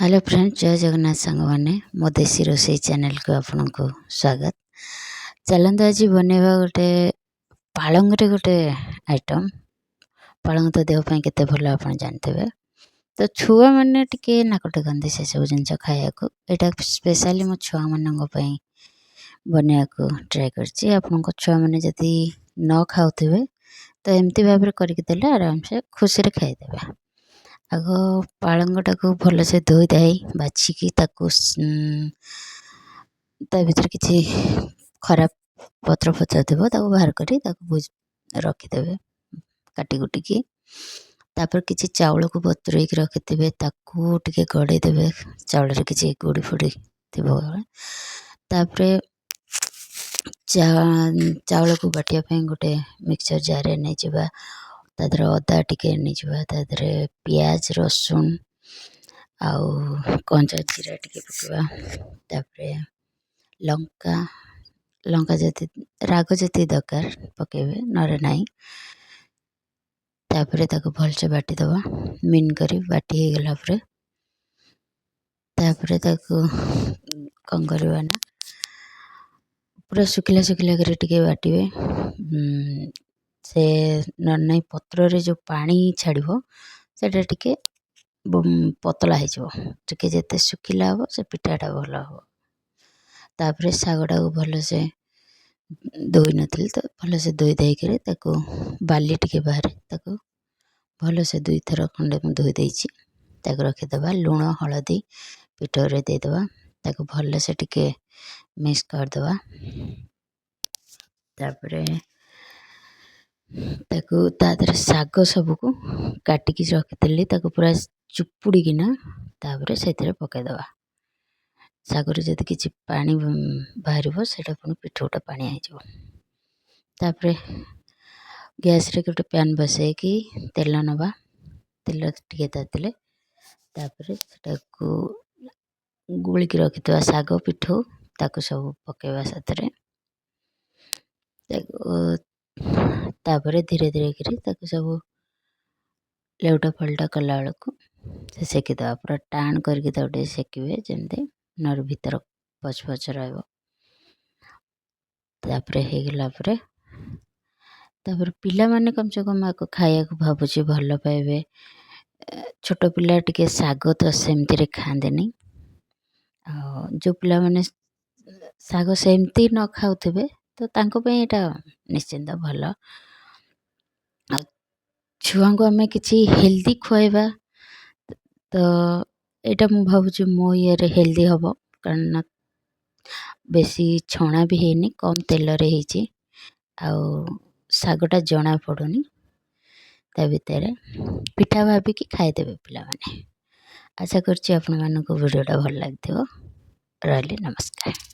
Hello friend, ଜୟ ଜଗନ୍ନାଥ ସାଙ୍ଗମାନେ। ମୋ ଦେଶୀ ରୋଷେଇ ଚ୍ୟାନେଲକୁ ଆପଣଙ୍କୁ ସ୍ୱାଗତ। ଚାଲନ୍ତୁ, ଆଜି ବନେଇବା ଗୋଟେ ପାଳଙ୍ଗରେ ଗୋଟେ ଆଇଟମ୍। ପାଳଙ୍ଗ ତ ଦେହ ପାଇଁ କେତେ ଭଲ ଆପଣ ଜାଣିଥିବେ। ତ ଛୁଆମାନେ ଟିକେ ନାକ ଟେକନ୍ତି ସେସବୁ ଜିନିଷ ଖାଇବାକୁ। ଏଇଟା ସ୍ପେଶାଲି ମୋ ଛୁଆମାନଙ୍କ ପାଇଁ ବନେଇବାକୁ ଟ୍ରାଏ କରିଛି। ଆପଣଙ୍କ ଛୁଆମାନେ ଯଦି ନ ଖାଉଥିବେ, ତ ଏମିତି ଭାବରେ କରିକି ଦେଲେ ଆରାମସେ ଖୁସିରେ ଖାଇଦେବେ। ଆଗ ପାଳଙ୍ଗଟାକୁ ଭଲସେ ଧୋଇ ଧାଇ ବାଛିକି ତାକୁ, ତା ଭିତରେ କିଛି ଖରାପ ପତ୍ର ଫତ୍ର ଥିବ, ତାକୁ ବାହାର କରି ତାକୁ ରଖିଦେବେ କାଟି କୁଟିକି। ତାପରେ କିଛି ଚାଉଳକୁ ବତୁରେଇକି ରଖିଥିବେ, ତାକୁ ଟିକେ ଗଡ଼େଇ ଦେବେ, ଚାଉଳରେ କିଛି ଗୋଡ଼ି ଫୋଡ଼ି ଥିବ। ତାପରେ ଚାଉଳକୁ ବାଟିବା ପାଇଁ ଗୋଟେ ମିକ୍ସଚର୍ ଜାର୍ରେ ନେଇଯିବା। ତା ଦେହରେ ଅଦା ଟିକେ ନେଇଯିବା, ତା ଦେହରେ ପିଆଜ, ରସୁଣ ଆଉ କଞ୍ଚା ଜିରା ଟିକେ ପକାଇବା। ତାପରେ ଲଙ୍କା, ଲଙ୍କା ଯଦି ରାଗ ଯେତିକି ଦରକାର ପକାଇବେ, ନହେଲେ ନାହିଁ। ତାପରେ ତାକୁ ଭଲସେ ବାଟିଦେବା ମିନ୍ କରି। ବାଟି ହେଇଗଲା ପରେ ତାପରେ ତାକୁ କ'ଣ କରିବା ନା, ପୁରା ଶୁଖିଲା ଶୁଖିଲା କରି ଟିକେ ବାଟିବେ। ସେ ନହେଲେ ନାହିଁ, ପତ୍ରରେ ଯେଉଁ ପାଣି ଛାଡ଼ିବ, ସେଇଟା ଟିକେ ପତଳା ହେଇଯିବ। ଟିକେ ଯେତେ ଶୁଖିଲା ହେବ, ସେ ପିଠାଟା ଭଲ ହେବ। ତାପରେ ଶାଗଟାକୁ ଭଲସେ ଧୋଇନଥିଲି ତ, ଭଲସେ ଧୋଇ ଧାଇକରି ତାକୁ, ବାଲି ଟିକେ ବାହାରେ, ତାକୁ ଭଲସେ ଦୁଇଥର ଖଣ୍ଡେ ମୁଁ ଧୋଇ ଦେଇଛି। ତାକୁ ରଖିଦେବା। ଲୁଣ, ହଳଦୀ ପିଠଉରେ ଦେଇଦେବା। ତାକୁ ଭଲସେ ଟିକେ ମିକ୍ସ କରିଦେବା। ତାପରେ ତାକୁ ତା ଦେହରେ ଶାଗ ସବୁକୁ କାଟିକି ରଖିଥିଲି, ତାକୁ ପୁରା ଚୁପୁଡ଼ିକିନା ତାପରେ ସେଥିରେ ପକାଇଦେବା। ଶାଗରୁ ଯଦି କିଛି ପାଣି ବାହାରିବ, ସେଇଟା ପୁଣି ପିଠଉଟା ପାଣିଆ ହେଇଯିବ। ତାପରେ ଗ୍ୟାସ୍ରେ ଗୋଟେ ପ୍ୟାନ୍ ବସାଇକି ତେଲ ନେବା। ତେଲ ଟିକେ ତାତିଲେ ତାପରେ ସେଟାକୁ ଗୋଳିକି ରଖିଥିବା ଶାଗ ପିଠଉ ତାକୁ ସବୁ ପକାଇବା ସେଥିରେ। ତାକୁ ତାପରେ ଧୀରେ ଧୀରେ କରି ତାକୁ ସବୁ ଲେଉଟା ଫଲଟା କଲାବେଳକୁ ସେ ସେକିଦେବା। ପୁରା ଟାଣ କରିକି ତାକୁ ଟିକେ ସେକିବେ ଯେମିତି, ନହେଲେ ଭିତର ପଚ ପଚ ରହିବ। ତାପରେ ହେଇଗଲା ପରେ ତାପରେ ପିଲାମାନେ କମ୍ ସେ କମ୍ ଆକୁ ଖାଇବାକୁ ଭାବୁଛି ଭଲ ପାଇବେ। ଛୋଟ ପିଲା ଟିକେ ଶାଗ ତ ସେମିତିରେ ଖାଆନ୍ତିନି। ଆଉ ଯେଉଁ ପିଲାମାନେ ଶାଗ ସେମିତି ନ ଖାଉଥିବେ, ତ ତାଙ୍କ ପାଇଁ ଏଇଟା ନିଶ୍ଚିନ୍ତ ଭଲ। ଆଉ ଛୁଆଙ୍କୁ ଆମେ କିଛି ହେଲ୍ଦି ଖୁଆଇବା, ତ ଏଇଟା ମୁଁ ଭାବୁଛି ମୋ ଇଏରେ ହେଲ୍ଦି ହେବ, କାରଣ ବେଶୀ ଛଣା ବି ହେଇନି, କମ୍ ତେଲରେ ହେଇଛି ଆଉ ଶାଗଟା ଜଣା ପଡ଼ୁନି ତା ଭିତରେ। ପିଠା ଭାବିକି ଖାଇଦେବେ ପିଲାମାନେ। ଆଶା କରୁଛି ଆପଣମାନଙ୍କୁ ଭିଡ଼ିଓଟା ଭଲ ଲାଗିଥିବ। ରହିଲି, ନମସ୍କାର।